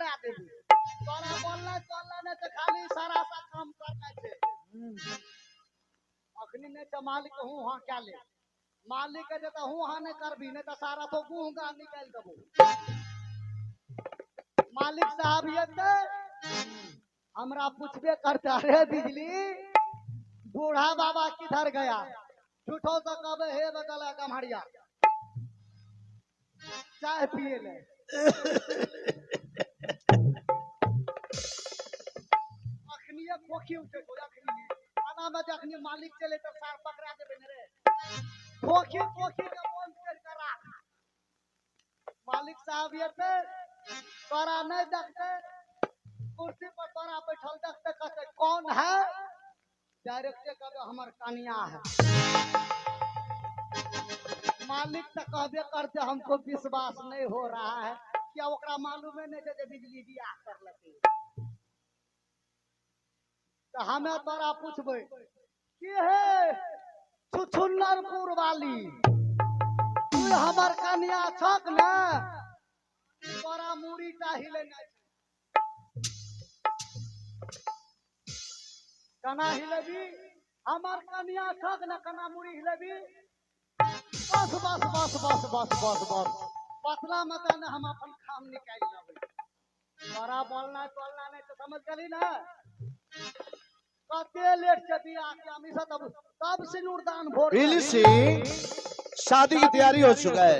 पकड़ा देबू। तोरा बोलना चलना नहि तऽ खाली इशारा सा काम करना छै। अखनी नहि तऽ मालिक हूँ हाँ क्या ले, मालिक के जे तऽ हूँ हाँ नहि करबी, नहि तऽ सारा तो गुह गा निकालि देबो। मालिक साहब एतै हमरा पूछबे करते, अरे बिजली बूढ़ा बाबा किधर गया? झूठो से कहबे हे बगल गम्हरिया चाय पिए ले। अखनिए खोखी उठे छौ, अखनिए आना में जखनी मालिक चले तऽ सार पकड़ा देबे ने रे। खोखी खोखी के बंद कर के राख। मालिक साहब एतै तोरा नहीं देखते, कुर्सी पर तोरा बैठल देखते, कहते कौन है? डायरेक्टे कहबे हमर कनिया है। मालिक तो कहबे करते हमको विश्वास नहीं हो रहा है, क्या ओकरा मालूमे नहीं छै जे बिजली बियाह करलकै। तो हमें तोरा पूछबै की हे छुछुन्नरपुर वाली, तू हमर कनिया छक ने? तोरा मूड़ी टा हिलेनाइ छै। कना हिलेबी? हमर कनिया छक ने, कना मूड़ी हिलेबी? बस बस बस बस बस बस बस, पतला मता ने हम अपन काम निकालि लेबै। तोरा बोलना तोलना नहीं तो समझ गेली ना? कते लेट से बियाह के हम सब तब तब सिंदूरदान भोर बिजली सिंह शादी की तैयारी हो चुका है।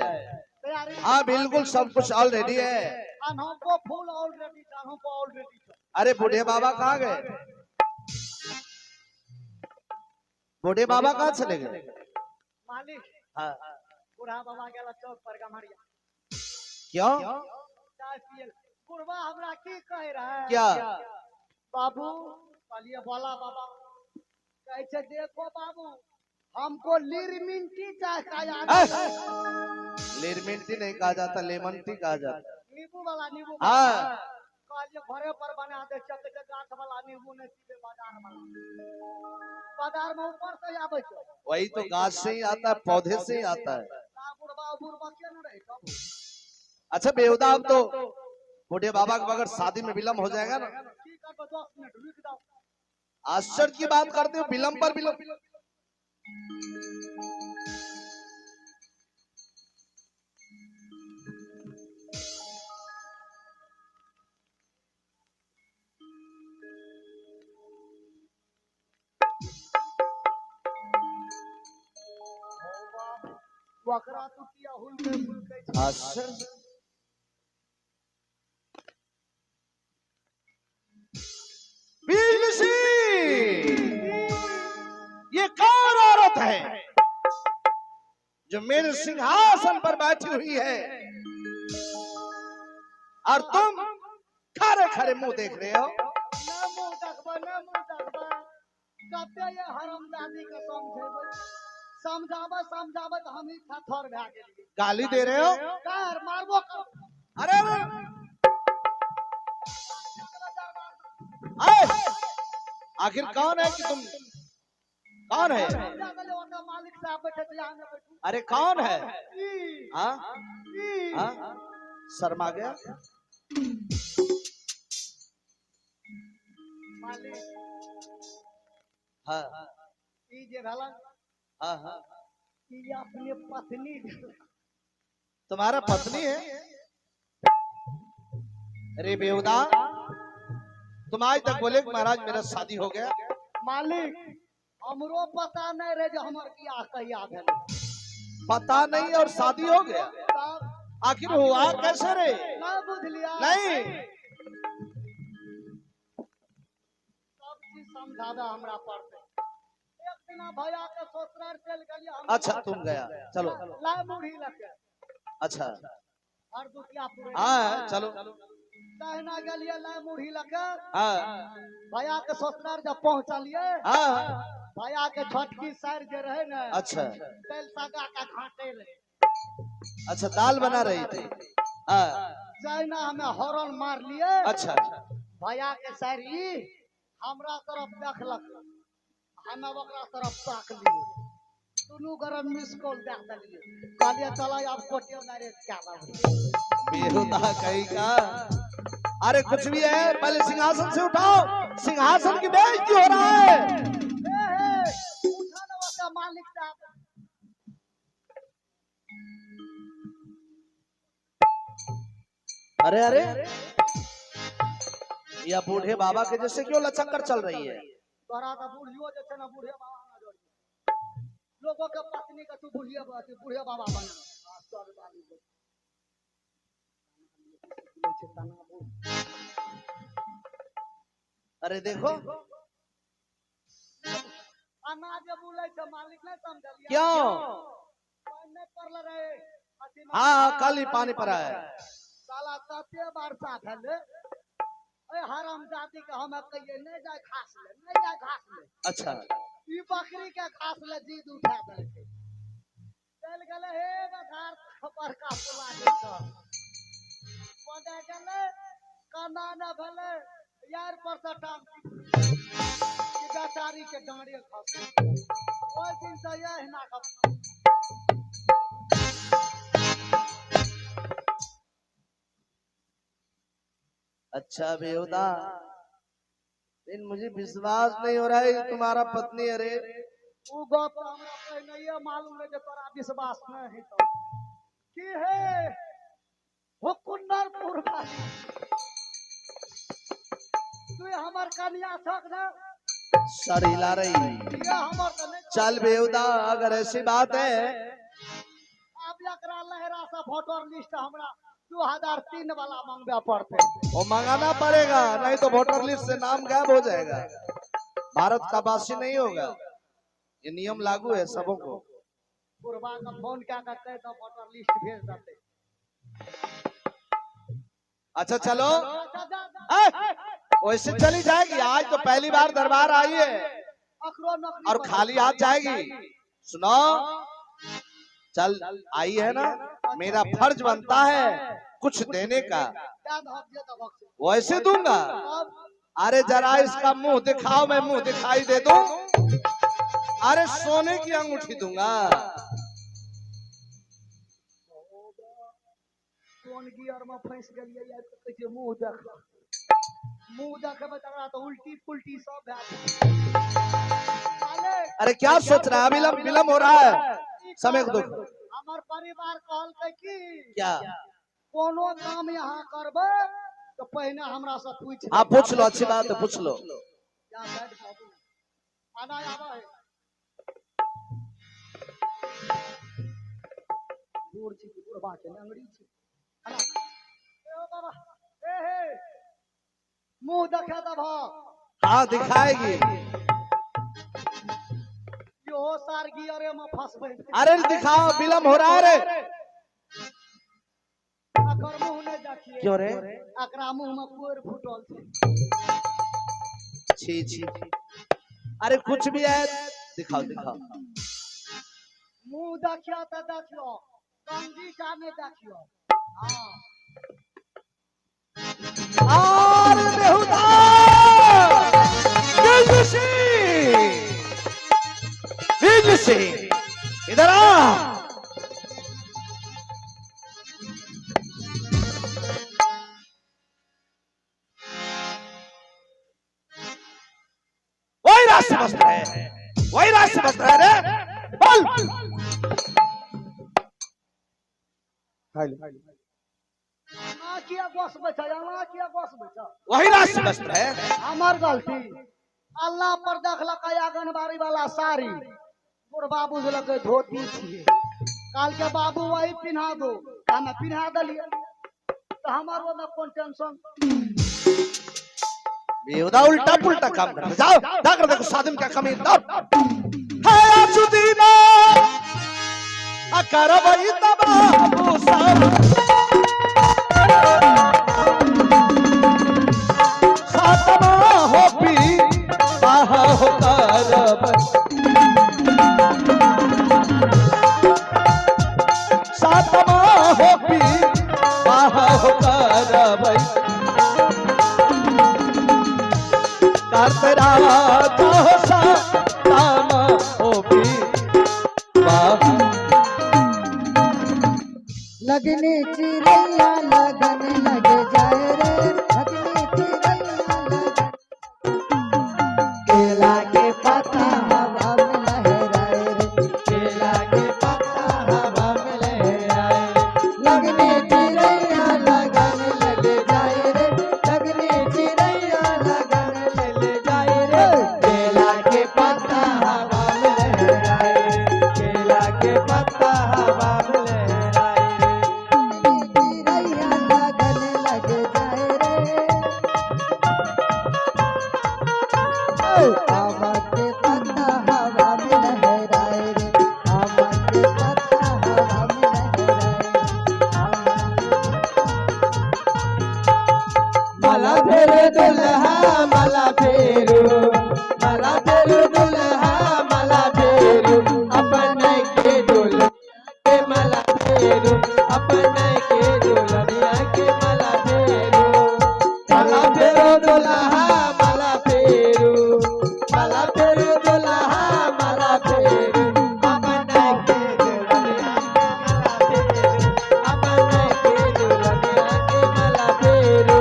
तैयारी? हाँ बिल्कुल, सब कुछ ऑलरेडी है। कान्हों फूल ऑलरेडी, कान्हों ऑलरेडी। अरे बूढ़े बाबा कहाँ गए? बूढ़े बाबा कहाँ चले गए? मालिक हाँ बूढ़ा बाबा गेल चौक पर गम्हरिया क्यों? चाय पिए। बुढ़वा हमरा की कह रहा है? क्या? बाबू कहलिए बोला बाबा। कहै छै देखो बाबू हमको लिरमिंटी चाय का याद। लेमन टी नहीं कहा जाता, लेमन टी कहा जाता। नींबू वाला, नींबू। हाँ। कहलिए घरे पर बना दे, चक के गाछ वाला नींबू नहीं पीबे, बाजार वाला। बाजार में ऊपर से आबै छै। वही तो गाछ से ही आता है, पौधे से ही आता है। ता बुढ़वा बुढ़वा के न रहे कबू। अच्छा बेहुदा, अब तो बूढ़े बाबा के बगैर शादी में विलम्ब हो जाएगा ना। की करबै, 10 मिनट रुकि जाओ। आश्चर्य की बात करते हो, विलम्ब पर विलम्ब। ओकरा तू किया हुलकै फुलकै छै? आश्चर्य। बिजली सिंह, ये कौन औरत है जो मेरे सिंहासन पर बैठी हुई है और तुम खरे खरे मुंह देख रहे हो? न मुंह देखबै, न मुंह देखबै। कते ये हरामजादी के समझेबै, समझाबै समझाबै तऽ हमही थथर भए गेलियै। गाली दे रहे हो? कर मारबो कर। अरे अरे, अरे, आखिर कौन है कि तुम कौन है? समझा देलियै, ओतऽ मालिक साहब बैठे छै, यहाँ नहि बैठू। अरे कौन है? ई, हाँ ई। हाँ, शर्मा गया। मालिक हाँ ई जे भेलन हाँ हाँ, ई अपने पत्नी भेलन। तुम्हारा पत्नी है? अरे बेहुदा, तुम आज तक बोले कि महाराज मेरा शादी हो गया। मालिक हमरो पता नहीं रहे जे हमर बियाह कहिया भेलै। पता नहीं और शादी हो गया? तब आखिर हुआ कैसे रे? नहीं बुझलिया? नहीं। सब चीज समझाबे हमरा पड़तै। एक दिना भैया के ससुराल चलि गेलियै हम। अच्छा तुम गया, चलो। लाय मुरही लके। अच्छा। हर दुतिया पुरै। हाँ चलो। तहिना गेलियै लाय मुरही लके। हाँ भैया के ससुराल जब पहुंचलियै, हाँ भैया के छोटकी साइर जे रहे ने, अच्छा, तेल सगा के घाटे रहे। अच्छा दाल बना रही थी। हाँ जहिना हमे हॉर्न मारलियै, अच्छा, भैया के साइर ई हमरा तरफ देखलक, हमे ओकरा तरफ ताकलियै, दुनू गरम मिस कॉल दए देलियै। कहलियै चल आब कोटे मैरिज कए लेबै। बेहुदा कहीं का। अरे कुछ भी है, पहले सिंहासन से उठाओ, सिंहासन की बेइज्जती हो रहा है। हे हे, उठा ना ओतऽ मालिक साहब। अरे अरे, यह बूढ़े बाबा के जैसे क्यों लचक कर चल रही है? तोरा तऽ बुढ़ियो जे छै ने, बूढ़े बाबा ना जोड़ी लोगो के पत्नी के तू बुढ़िए अथी बूढ़े बाबा बना। आश्चर्य वाली बात। छै तना बूढ़। अरे देखो। अना जे बोलै छै मालिक, नहीं समझलियै? क्यों? पानि नहि पड़ल रहे अथी मे? हाँ, कल ही पानी पड़ा है। साला तते वर्षा भेलै, ए हरामजादी के हम कहिए नहि जाय घास ले, नहि जाय घास ले। ई बकरी के घास ले जीद उठा देलकै, चलि गेलै हे बधार बड़का पुला दिस। ओने गेलै, कना न भेलै, यार पर से टांग कि बेचारी के डाँड़े खस। ओहि दिन से एहिना खस। अच्छा बेहुदा, लेकिन मुझे विश्वास नहीं हो रहा है कि तुम्हारा पत्नी। अरे ओ गप तऽ हमरा पहिनहिए मालूम रहै जे तोरा विश्वास नहि हेतौ। की हे हुकुंदरपुर वाली, तू हमर कनिया छक ने? सर हिला रही। ये हमर तऽ नहि। चल बेहुदा, अगर ऐसी बात है। आब एकरा लहरा से वोटर लिस्ट हमरा 2003 वाला मंगबे पड़तै। वो मंगाना पड़ेगा, नहीं तो वोटर लिस्ट से नाम गायब हो जाएगा, भारत का वासी नहीं होगा। ये नियम लागू है सबों को। बुढ़बा के फोन कए के कहि दऽ, वोटर लिस्ट भेज देतै। अच्छा चलो। अच्छा, जा, जा। ए, वैसे चली जाएगी? आज तो पहली बार दरबार आई है। अकरो नौकरी और पर खाली हाथ जाएगी? सुनो, चल आई है ना, मेरा फर्ज बनता है कुछ देने का। दए दहक जे दहक से। वैसे दूंगा। तब? अरे जरा इसका मुंह दिखाओ, मैं मुंह दिखाई दे दूं। अरे सोने की अंगूठी दूंगा। कोन गियर में फंसि गेलियै आबि कऽ? कहै छै मुँह देख। मुँह देखबै तकरा तऽ उल्टी पुल्टी सब भए जेतै मालिक। अरे क्या सोच रहा है? विलम्ब विलम्ब हो रहा है, ई समय को देखो। हमर परिवार कहलकै की क्या? कोनो काम यहाँ करबै तऽ पहिने हमरा से पूछि। आप पूछ लो, अच्छी बात है, पूछ लो। जा बैठ बाबू, आना आवा है। बूढ़ छी कि बुढ़बा छै, लंगड़ी छी। आना ए ओ बाबा, ए हे, मुंह देखा दबह। हाँ, दिखाएगी। इहो सार गियरे में फंसबै। अरे दिखाओ, विलम्ब हो रहा है रे। अकर मुंह नहि देखिए। क्यों रे? एकरा मुंह में कोर फूटल छै। छी छी, अरे कुछ भी है, दिखाओ दिखाओ। मुंह देखियो तऽ देखियो, कंगी टा नहि देखियो, हाँ। और बेहुदा सिंह, बीज सिंह, इधर आ। वही राष्ट्र वस्त्र है, वही राष्ट्र वस्त्र है रे, बोल। एना किया गोसबै छै? एना किया गोसबै छै? वही राष्ट्र वस्त्र है। हमर गलती? अल्लाह पर देखलकै आंगनबाड़ी वाला साड़ी, बुढ़बा बुझलकै धोती छियै। काल के बाबू वही पिन्हा दो, तऽ हमे पिन्हा देलियै, तऽ हमर ओहिमे कोन टेंशन? बेहुदा उल्टा पुल्टा काम करते। जाओ, जाकर देखो शादी में क्या कमी। दौड़ है आचुदीना करबई तबाबू सब सातमा हो पी बाह हो करबई, सातमा हो पी बाह हो करबई, करत राजा हो सातमा हो पी बाह। लगने चिड़ैया लगन लग जाए रे लगने। मला फेरू दुल्हा मला फेरू, मला फेरू दुल्हा मला फेरू, अपन के दुल्हनिया के मला फेरू, अपन के दुल्हनिया के मला फेरू, मला फेरू दुल्हा मला फेरू, मला फेरू दुल्हा मला फेरू, अपन के दुल्हनिया के मला फेरू, अपन के दुल्हनिया के मला फेरू।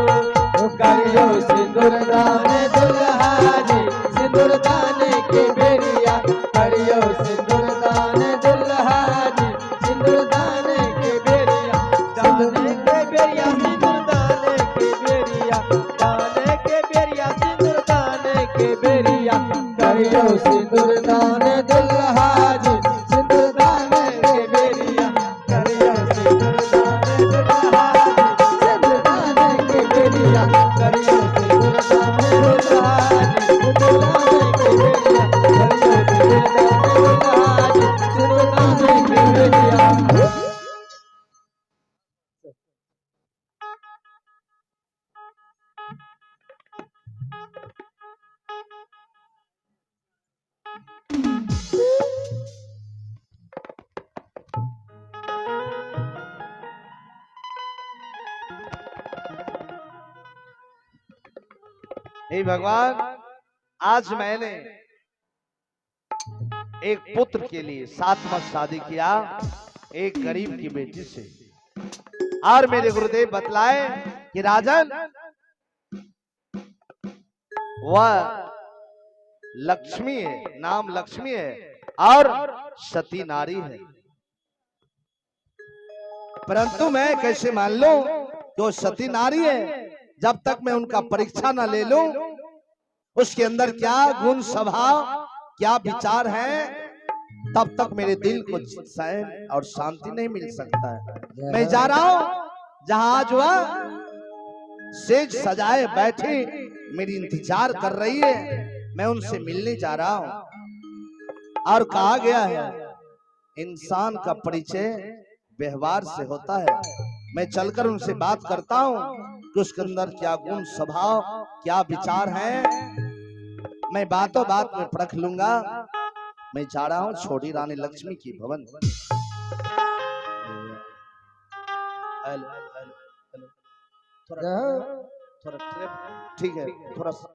करियो सिंदूर दान दुल्हा जी, सिंदूर दान के बेरिया, करियो सिंदूर दान दुल्हा जी, सिंदूर दान के बेरिया, दान के बेरिया सिंदूर दान के बेरिया, दान के बेरिया सिंदूर दान के बेरिया, करियो सिंदूर दान दुल्हा जी, सिंदूर दान के बेरिया, करियो सिंदूर दान दुल्हा जी, सिंदूर दान के बेरिया, करियो सिंदूर दान दुल्हा जी, सिंदूर दान के बेरिया, करियो सिंदूर दान दुल्हा जी, सिंदूर दान के बेरिया। हे भगवान, आज मैंने एक पुत्र के लिए 7वां शादी किया एक गरीब की बेटी से, और मेरे गुरुदेव बतलाए कि राजन वह लक्ष्मी है, नाम लक्ष्मी है और सती नारी है, परंतु मैं कैसे मान लूं कि वो सती नारी है जब तक मैं उनका परीक्षा ना ले लूं, उसके अंदर क्या गुण स्वभाव क्या विचार है, तब तक मेरे दिल को चैन और शांति नहीं मिल सकता है। मैं जा रहा हूं जहां आज वह सेज सजाए बैठी मेरी इंतजार कर रही है, मैं उनसे मिलने जा रहा हूं। और कहा गया है इंसान का परिचय व्यवहार से होता है। मैं चलकर उनसे बात करता हूं कि उसके अंदर क्या गुण स्वभाव क्या विचार है, मैं बातों बात में परख लूंगा। मैं जा रहा हूं छोटी रानी लक्ष्मी की भवन। हेलो हेलो हेलो, थोड़ा थोड़ा ठीक है, थोड़ा।